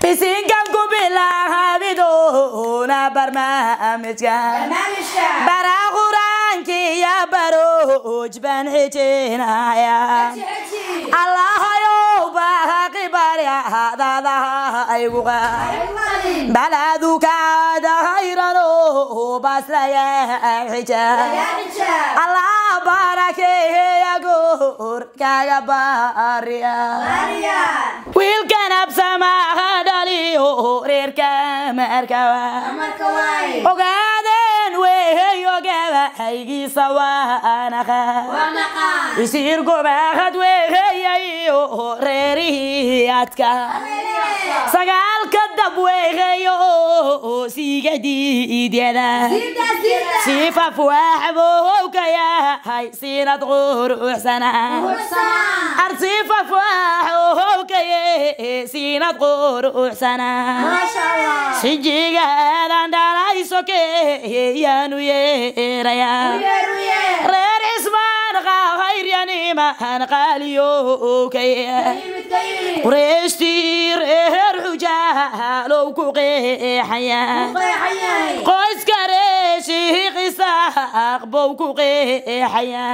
Isinkan ku bilaabidoona barnaamijka bara qur-aankiya barooj baan xijinaya Allahayow baaqi baryadadaha igu qaad baladu kaadahayrano baslaya xija Allah barakeeya goor kaga baariya wiilkan absamaha dhaliyo reerka markawa ogaadeen weey ogabahaygiisa waanaqa isiir gobahad weeyayo reerihii adka sagaalka dab weeyayo siiga diidyada siifaf waxbuu ka yahay siinad quruxsana arsiifaf waxuu ka yahay siinad quruxsana sijigaadan dhalay sokeeyaanu yeeraya reer Cismaan qahayryanimaan qaaliyookaya Qurayshtii reer xujaalow ku qeexaya qoyska reeshii Qisaaq buu ku qeexaya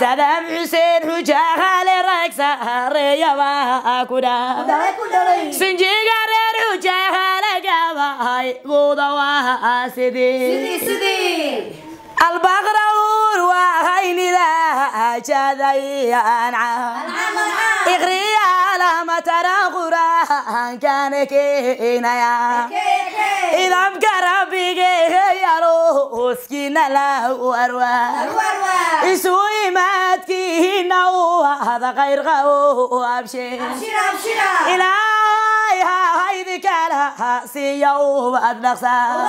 Sadaam Xuseen xujaale rag sareeyaba ku dhalay sinjiga reer xujaale gabahay guuda waa sidii البقرة وعين ذا جذي أنعام اغري على ما ترى قرآن كان كينا يا إذا مكربي يا روسكينا لا أروى إسوي ما تكينا وهذا غير غو أبشر إلى هاي ذكرها سيوم أدنخسا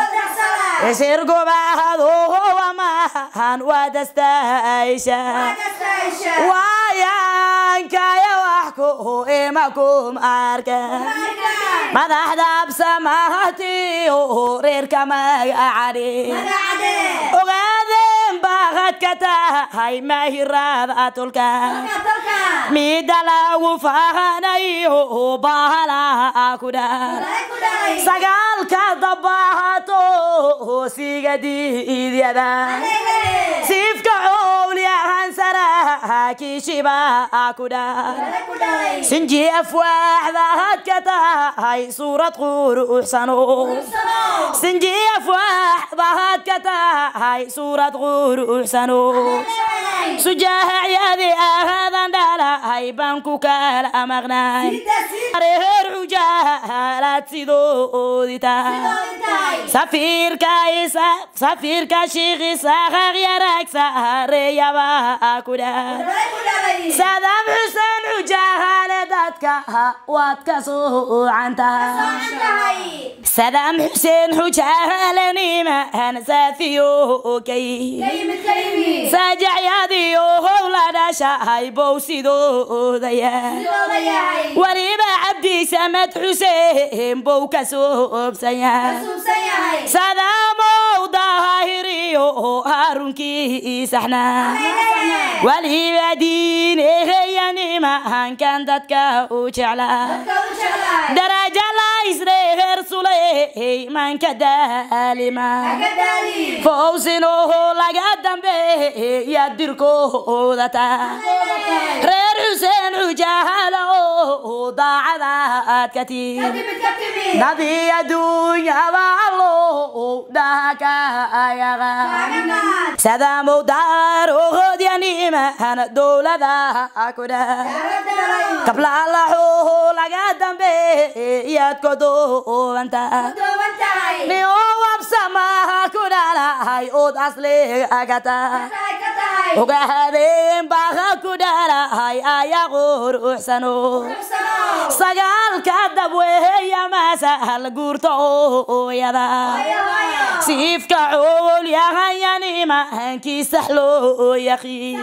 يصير قبعه ومان ودستايشا ويانك يا وحكو إماكم أركا مدح بسماهتي وريرك ما أعري وغادم باغت كتاهي ما هي الرابعة تلك ميدلا وفاهني وباهلا كدا sagaalka dabaahato siiga diidyada siifka cowlyahan saraakiishiba ku dhaa sinji afwaaxdaad ka tahay suurad quruxsano sinji afwaaxdaad ka tahay suurad quruxsano sujaacyadii ahadan dhalahay baan ku kala maqnay reer xujaalaad sidoodii tahay safiirka shiikhisa qakyarag sareeyaba ku dhaa Sadaam Xuseen xujaale dadka waad ka soocan tahay Sadaam Xuseen xujaale nimaan saafiyokay sajacyadiyo howla dhashahay bow sidoodaya weliba Cabdi Samad Xuseen bow ka soobsanya Sadaamow daahiriyo harunkii saxnaa weliba diineheyanimaahan kan dadka u jeclaa daraja la isreer Suleymanka daalima fowsinoho laga dambeeya dirkooda taa reer Xuseen xujaalo daacadaad ka timid nadi adduunyaba allow dhahakayaqa Sadaamow daarohodyanimahana dowlada ku dhaa kablaalaxoho laga dambeeyaad ku duubanta nio wabsamaha ku dhalahay ood asliga tahay ogaadeen baaqa ku dhalahay ayaa quruxsano sagaalka dabweeya masahal guurta ooyada siifka cowlyahanyanimaankii sax loo yaqiin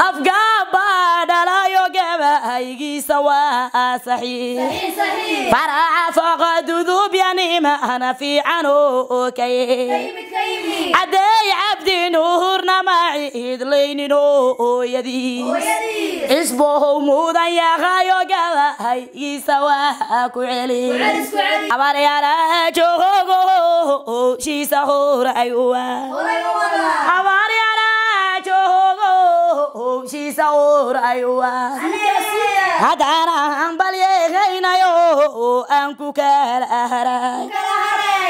afgaabaa dhalayo gabaygiisa waa saxiix faraca faqadudubyanimahana fiican oo kaye cadee Abtigay Cabdi Nuurna maciid laynin hooyadiis Cisbow mudan yahayo gabaygiisa waa ku celi Habaryara joogo shiisa horay uwa Habaryara joogo shiisa horay uwa Haddana hambalyeynayo aan ku kala haray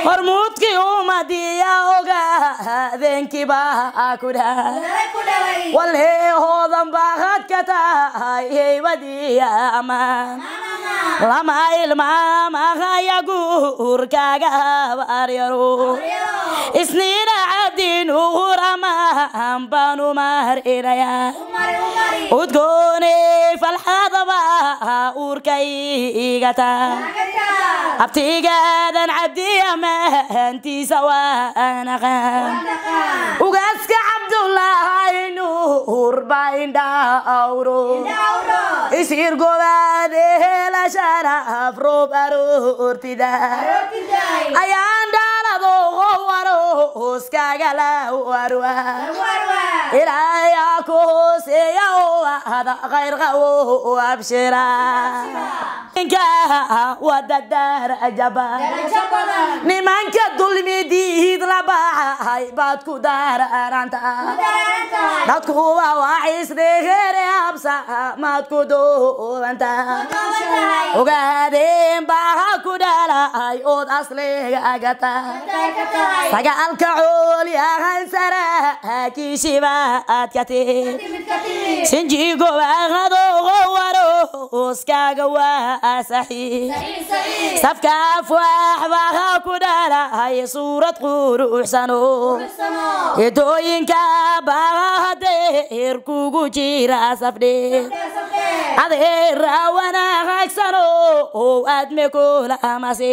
Hormuudkii ummadiya ogaadeenkii baa ku dhalay Walehoodan baad ka tahay heybadiya amaan Lama ilmaamahaya guurkaaga habaryaro Isniina Cabdi Nuur amaan baanu marinayaa Udgooney falxadaba uurkayga taa Abtigaadan Cabdi amaantiisa waan aqaan Ugaaska Cabdullaahi Nuur baa indhawro Isiir gobaade hela sharaf roob aroortida Ayaan dhalado warooskaaga la warwa Ilaahay ku hooseeya oo hada khayr qabo abshira Ninka wada darajaba Nimanka dulmi diid la baxay baad ku dararanta Dadku waa wacisdheere absa maad ku duubanta Ogaadeen baa ku dhalay ood asliga agata Sagaalka coolyahan saraakiishibaad ka timid Sinjigo baaqado warooskaaga waa saxiix Safka afwaax baa ku dhalay suurad quruxsano Edooyinka baa hadeer kugu jira safdheer Adeer wanaagsano oo aadme kula amase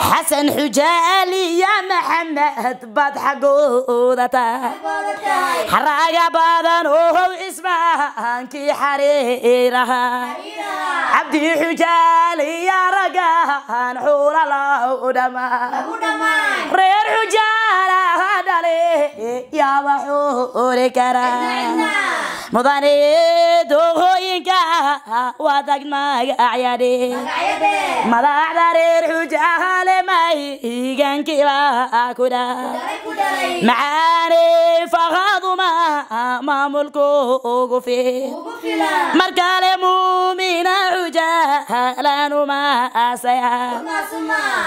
Xasan Xujaali ya Maxamed baad xaggooda tahay Xaraaga badan oo Cismaankii xariiraha Cabdi Xujaali ya ragahan xuula lagu dhamaan Reer Xujaalaha dhale yaaba xuuri kara Mudane doohooyinka waa dag magacyadhe Madaxda reer Xujaale maygankii baa ku dhalay Macaaney faqaduma maamulku ugu fiil Markale muumina Xujaalaan uma aasaya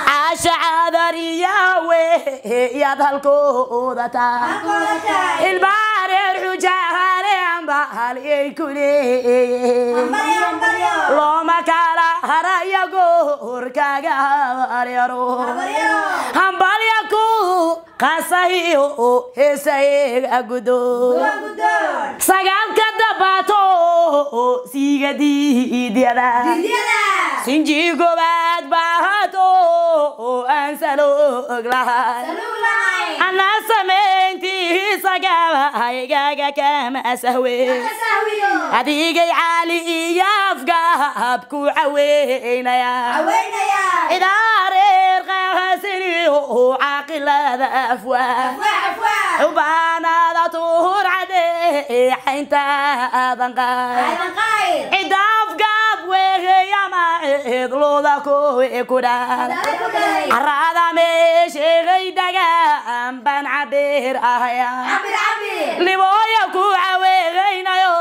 Caasha cadariya weeyaad halkooda tahay Ilmaha reer Xujaale ambalyay ku leeyihiin Looma kala haraya guurkaaga habaryaro Hambalya ku qasahiyo heesayga gudo Sagaalka dabaato siiga diidyada Sinjigobaad baahato aan saloog lahay Anaa samayntiisa gabaygaga kama sahwe Adigay Cali iyo afgaab ku caweynaya Idaa reer qaasiniyo caaqilada afwaa Xubaanada tuhur cadee cayntaadan qaay Cida afgaab weeya maciid looda ku dhaal Carrada meesheegay dhagaan baan cabeer ahaya Libooya ku caweegaynayo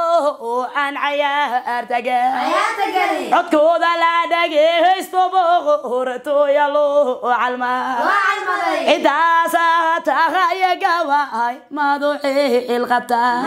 aan cayaar taga Codkooda la dhageysto boqortooya loo calmaa Cidaasaa tahaya gabay maadu ciil qabtaa.